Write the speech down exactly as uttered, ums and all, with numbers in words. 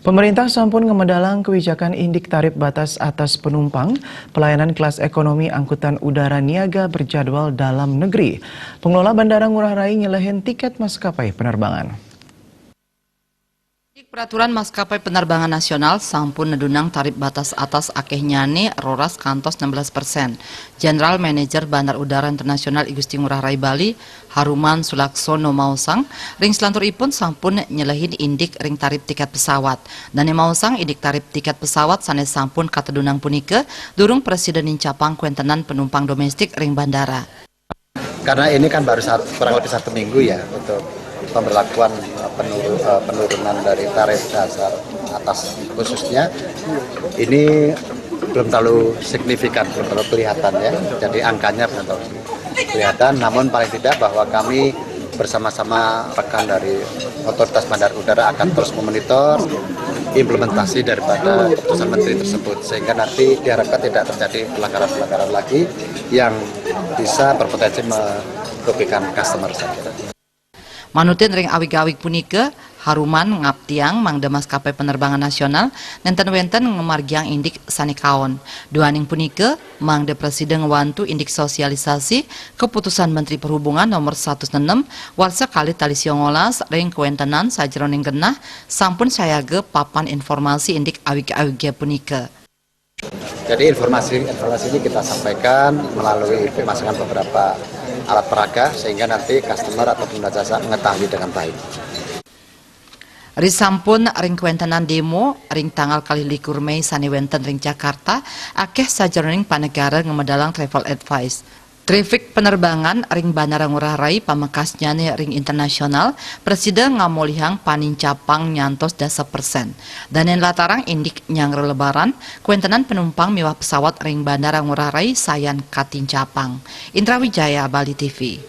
Pemerintah sampun ngemedalang kebijakan indik tarif batas atas penumpang pelayanan kelas ekonomi angkutan udara niaga berjadwal dalam negeri. Pengelola Bandara Ngurah Rai nyelehin tiket maskapai penerbangan. Indik peraturan maskapai penerbangan nasional sampun nedunang tarif batas atas akehnyane roras kantos enam belas persen. General Manager Bandar Udara Internasional I Gusti Ngurah Rai Bali, Haruman Sulaksono maosang, ring selanturipun sampun nyelehin indik ring tarif tiket pesawat. Dane maosang indik tarif tiket pesawat sane sampun katedunang punika durung prasida nincapang kwentenan penumpang domestik ring bandara. Karena ini kan baru satu, kurang lebih satu minggu ya untuk pemberlakuan, eh, penuru-, eh, penurunan dari tarif dasar atas khususnya, ini belum terlalu signifikan, belum terlalu kelihatan ya. Jadi angkanya belum terlalu kelihatan, namun paling tidak bahwa kami bersama-sama rekan dari Otoritas Bandar Udara akan terus memonitor implementasi daripada keputusan menteri tersebut, sehingga nanti diharapkan tidak terjadi pelanggaran-pelanggaran lagi yang bisa berpotensi merugikan customer, saya kira. Manutin ring awig-awig punika, Haruman ngaptiang mangda maskapai penerbangan nasional nenten wenten ngamargiang indik sane kaon. Duaning punika, mangda prasida ngwantu indik sosialisasi Keputusan Menteri Perhubungan Nomor seratus enam, warsa kalih tali siongolas ring kawentenan sajeroning genah sampun sayaga papan informasi indik awig-awige punika. Jadi informasi-informasi ini kita sampaikan melalui pemasangan beberapa alat peraga sehingga nanti customer atau pengguna jasa mengetahui dengan baik. Risampun ring kawentenan demo ring tanggal kalih likur Mei sane wenten ring Jakarta, akeh sajeroning panegara ngamedalang travel advice. Traffic penerbangan ring Bandara Ngurah Rai pamekasnyane ring internasional prasida ngamolihang panincapang nyantos dasa persen. Dane nlatarang indik nyanggra Lebaran, kawentenan penumpang miwah pesawat ring Bandara Ngurah Rai sayan katincapang. Indra Wijaya, Bali T V.